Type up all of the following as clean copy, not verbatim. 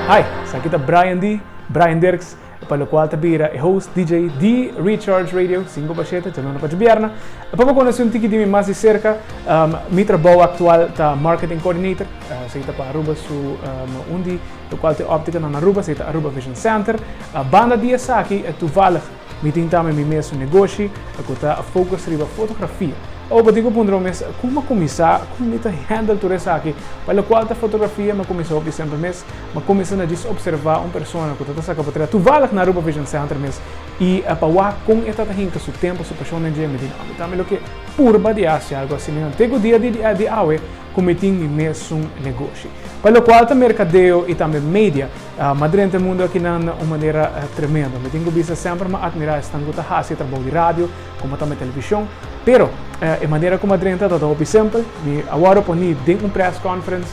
Hi, esaki ta Brian D, Brian Dirks, pa locual ta bira e host DJ di Recharge Radio 5 pa 7, djaluna pa djabierna. Pa bo conoce un tiki di mi mas di cerca, mi trabou actual ta Marketing Coordinator, esaki ta pa Aruba su un di locual ta e opticanan na Aruba, esaki ta Aruba Vision Center. Banda di esaki, toevallig Mi tin tambe mi mesun negoshi ku ta focus riba fotografia. Oh, bo tin ku puntra bo mes, kon mi a kuminsá? Kon mi ta handle tur esaki? Pa lokual ta fotografia, mi a kuminsá hopi semper mes. Mi a kuminsá na djis opservá un persona ku ta ta saka potrèt toevallig na Aruba Vision Center mes i pa wak kon e ta ta hinka su tempu, su pashon den dje. Mi di, no, mi tambe lo ke purba di hasi algu asina. Te ku dia di awe ku mi tin mi mesun negoshi. Pa lokual ta merkadeo i tambe media, M'a drenta e mundu akinan na un manera tremendo. Mi tin ku bisa semper m'a atmirá esnan ku ta hasi e trabou di radio, komo tambe televishon. Pero, e manera ku m'a drenta tabata hopi simpel. Mi a wòrdu poní den un press conference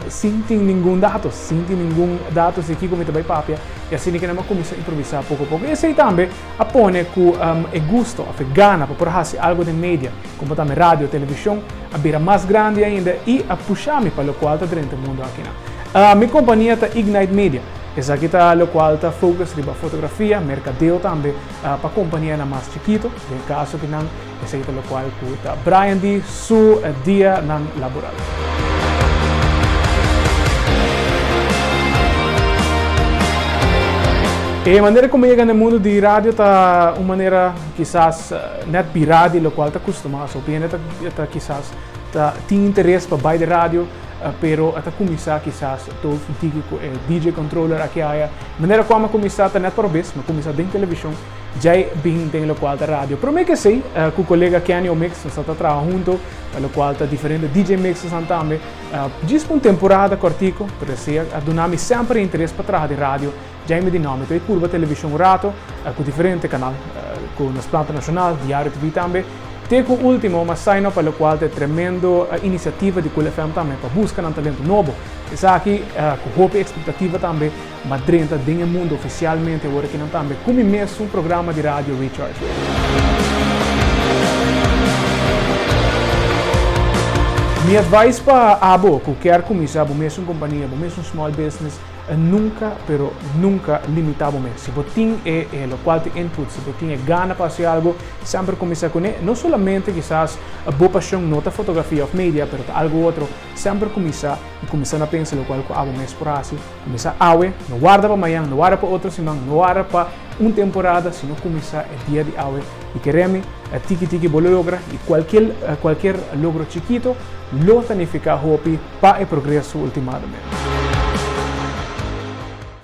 sin tin ningun dato, sin tin ningun dato si kiko mi ta bai papia. I asina kinan m'a kuminsá improvisá poko poko. I esei tambe a pone ku e gusto òf e gana pa por hasi algu den media, komo tambe radio, televishon, a bira mas grandi ainda i a pusha mi pa lokual ta drenta e mundu akinan. Mi kompania ta Ignite Media. Esaki ta lokual ta focus riba fotografia, merkadeo tambe pa kompanianan mas chikito. Den e kaso ki nan, esaki ta lokual ku ta Brian di su dianan laboral. E manera ku mi yega na e mundu di radio ta un manera kisas nèt birá di lokual ta kustumá. Hopi hende ta kisas ta tin interes pa bai di radio. Pero a ta kuminsá kisas tof diki ku e DJ controller aki aya. Manera ku a kuminsá ta nèt por bes, mi a kuminsá den televishon, djei bin den lokual ta radio. Promé ku esei, ku kolega Kenny O'Mix nos ta traha hunto, pa lokual ta diferente DJ mixesnan tambe. Djis pa un temporada kòrtiku, pero esei a duna mi semper e interes pa traha den radio. Djei mi di no, mi ta e purba televishon un rato, ku diferente kanal, ku nos Planta Nashonal, Diario TV tambe. Te ku ultimo m'a sign up pa lokual ta e tremendo inisiativa di Cool FM tambe pa buska nan talento nobo. Esaki ku hopi ekspektativa tambe m'a drenta den e mundo ofisialmente awor aki nan tambe ku mi mesun programa di radio Recharge Radio. Mi advice pa abo ku kier kuminsá bo mesun kompania, bo mesun small business, Nunka, pero nunka limitá bo mes. Si bo tin e e lokual tin input, si bo tin e gana pa hasi algu, semper kuminsá kuné. No solamente kisas bo pashon no ta fotografia òf media, pero ta algu otro, semper kuminsá i kuminsá na pensa lokual ku abo mes por hasi. Kuminsá awe, no warda pa mañan, no warda pa otro siman, no warda pa un temporada, sino kuminsá e dia di awe. I kere mi, tiki tiki bo lo logra i kualkier kualkier logro chikito lo ta nifiká hopi pa e progreso ultimadamente.